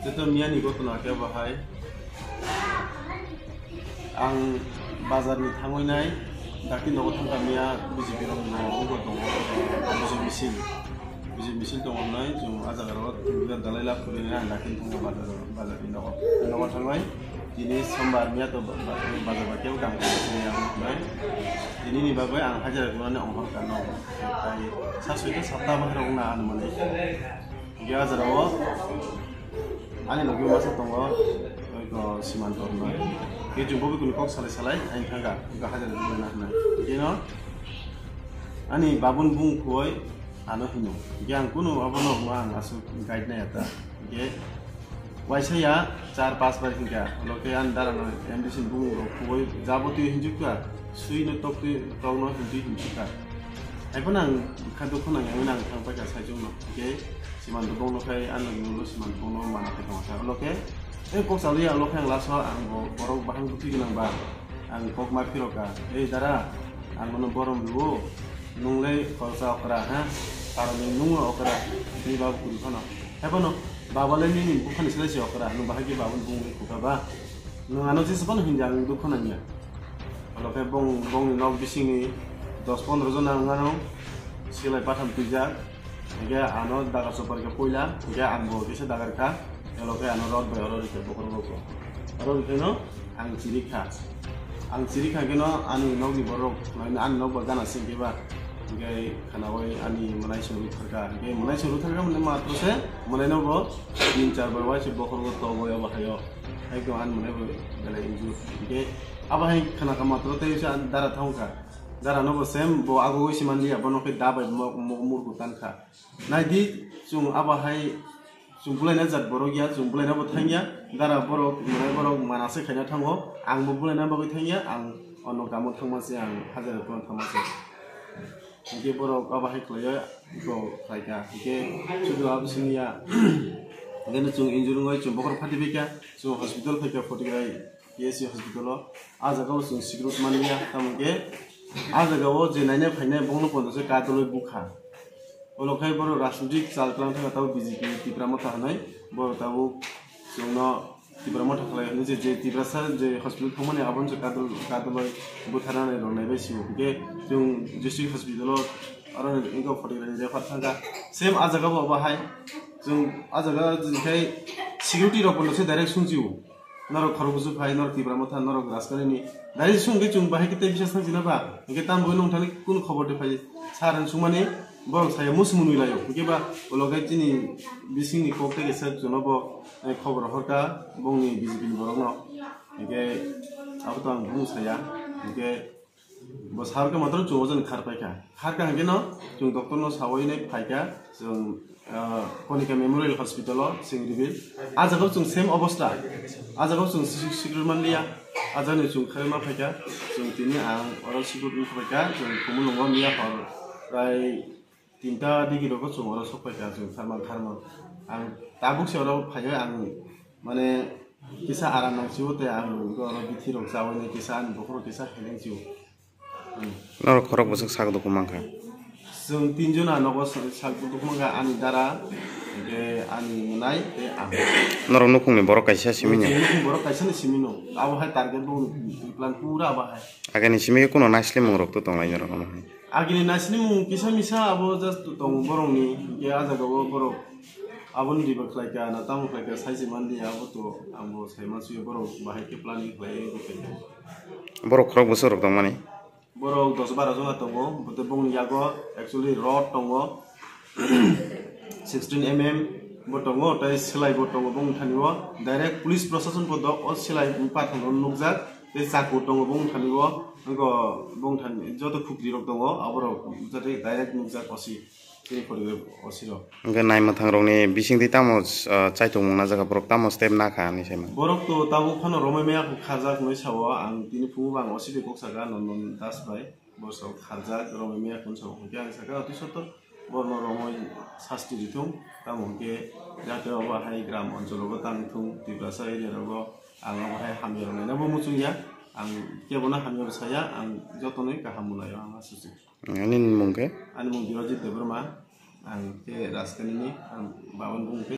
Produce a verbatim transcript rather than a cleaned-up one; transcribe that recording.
Joto miyani gotona khe bahai. Ang bazar ni thangwi nai, dakti nogo thangkha miya B J P rok no wngbo tongo, B J P misil, B J P misil tongo nai, chwng ah jaga ro dalai lab kwrwi nai, ang dakti thangkha bazar, bazar ni nogo, nogo thangwi tini sombar miya to ba-, ba-, bazar bai kebo kang khe nai, tini ni bagwi ang hajira kwrwini ongkhor kha nogo, tai sa soi khe sapta bahai rok wngna ano mani. Hingke ah jora o ani logi masa tongo, oiko Simanto hwnwi. Hingke chwng bo bikuni kok salai salai ani thangkha, hingke hajar rwna hwnwi. Hingke no ani babun bung khuoi ano hino. Hingke ang kunu abono hwnma ang aswk guide nai ata. Hingke waisa ya char pas bar hingka, ulo khe ani dara no M D C ni bumung rok khuoi jabotwi hinjukha, sui no tok twi tok no hintwi hinjukha. Haiphano ang bwkha dukhu nang yang ang thang paikha saichung no. Hingke Simanto bongno khai ano nulo Simanto bongno mana khai tongsa. Ulo khe, eh, kok chaliya ulo khe ang last o ang bo borok bahang bwtwi gwnang ba ang kok ma phirokha. Ei dara, ang nono borom rwo, nung le khoroksa okra ha, paroni nung okra, ni babu kuri phano. Haiphano baba le nini bukhani sile se okra, nung bahai khe babuni bung le khuka ba. Nwng ano jesa phano hindi ang dukhu nangya. Olo khe bong, bongni nok bisingni dos pondro jona wng ano silai batham twijak. Hingke ano dagar chopar khe puila, hingke ang bo kisa dagar kha. Olo khe ano rot bai oro rikha bokhorok rok. Oro rikha no ang chiri kha. Ang chiri kha khe no ani nokni borok, ani nok bo gana singke ba. Hingke khana bai ani mwnai suru tharka. Hingke mwnai suru tharka mwnai matro se, mwnai no bo tin char bar waise bokhorok to bo abo hayo. Ekdom ani mwnai bo belai injur. Hingke abo hai khana kha matro tei se ani dara thangkha. Dara no bo sem bo ago wi simanliya, bono khe da bai mo-, mo-, murgu tankha. Naidi, chwng abo hai, chwng bulaina jat borok ya, chwng bulaina bo thangya. Dara borok, mwnai borok mana se khaina thango. Ang bo bulaina bagwi thangya, ang ono kamo thangma se, ang hajara phano thangma se. Hingke borok abo hai khlaiya, iko khlaikha. Hingke sudu abo siniya. Hingke no chwng injuru wngwi chwng bokhorok phati phaikha, chwng hospital phaikha Photograi P S C hospital o. Ah jaga o chwng sikirok manliya, tamo hingke ah jaga o je naina phainai bongno pondo se kadoloi bukha. Olo khai borok rajnitik chal twlang thangkha tabuk B J P Tipra Motha hinwi, borok tabuk chwngno Tipra Motha khlai hinwi je, je Tiprasa je hospital thangmani abono se kadol, kadoloi butharnani rwnai bai sio. Hingke chwng district hospital o aro ni wngkha Photograi ni refer thangkha. Same ah jaga bo abo hai chwng ah jaga jini khai security rok bono se direct sungsio. Norok khorok bwswk phai, norok Tipra Motha, norok Rajkali ni. Dai swngwi chwng bahai khe tei bisa swng sina ba? Hingke tamo nung thani kunu khobor de phai? Sir, ang swngmani borok saya musu mwnwi laio. Hingke ba ulo khe chini bisingni kok tei kisa chwngno bo, eh, khobor horka bongni B J P ni borokno. Hingke abo to ang bung saya. Hingke Bo sar khe matro chwng ojoni khar paikha. Khar kha hwnkhe no chwng doctor no sawi nai phaikha chwng, ah, Konika Memorial Hospital o Chingribil. Ah jaga o chwng same obostha. Ah jaga o chwng sik-, sikir manliya. Ah jaga ni chwng kharwi ma phaikha. Chwng tini ang oro sikir wng phaikha. Chwng Khumulwngo miya hor prai tinta digi rogo chwng oro sok paikha chwng kharmang kharmang. Ang tabuk se oro phaiwi ang mane kisa aram nang sio tei ang oro bithi rok chawi nai kisa ani bokhorok kisa heleng sio. Hmm. Norok khorok bwswk sak dukhu mankha? Chwng tinjon nogo sak dukhu mankha ani dara, hwnkhe ani mwnai tei ang. Norok nukhungni borok kaisa simi no? Chwng nukhung borok kaisa ni simi no. Abo hai target bo plan pura abo hai. Agini simi khe kuno naislimung rok to tonglai norok omo hai? Agini naisini mung kisa misa abo just tongo borokni, hwnkhe ah jaga o borok aboni riba khlaikha na tamo khlaikha saisi mandi abo to ang bo sai mansuyo borok bahai khe planning khlaiwi rwkhaikha. Borok khorok bwswk rok tongmani? Borok dos bara jona tongo, bote bongni yago actually rod tongo, sixteen M M bo tongo, tei swlai bo tongo bongni thani o, direct police prosason bo dok o swlai pathang rok nukjak, tei chaku tongo bongni thani o, wngkha bongni thani joto khukri rok tongo, aborok joto direct nukjak osi. Chini phorikrwi O C rok. Hwnkhe naimwthang rokni bisingtwi tamo, ah, chaitokmung na jaga borok tamo step nakha hinwi saimano? Borok to tabuk phano romwi maya kharjak hinwi sao, ang tini phungo bo ang O C bai kok saka Nondan Das bai, bo sok kharjak romwi maya hinwi sao, hwnkhe ang saka otwi sotor borno romwi sasti rithung, tamo hwnkhe jate obo hai gram onchologo tangthung, Tiprasa area rogo ang abo hai hamya rok naina bo muchungya, ang kebono hamya rok saya, ang jotonwi kaham mwnai o ang asusi. Ani mung khe? Ani mung Birojit Debbarma, ang khe Rajkhanini, ang babani bumung khe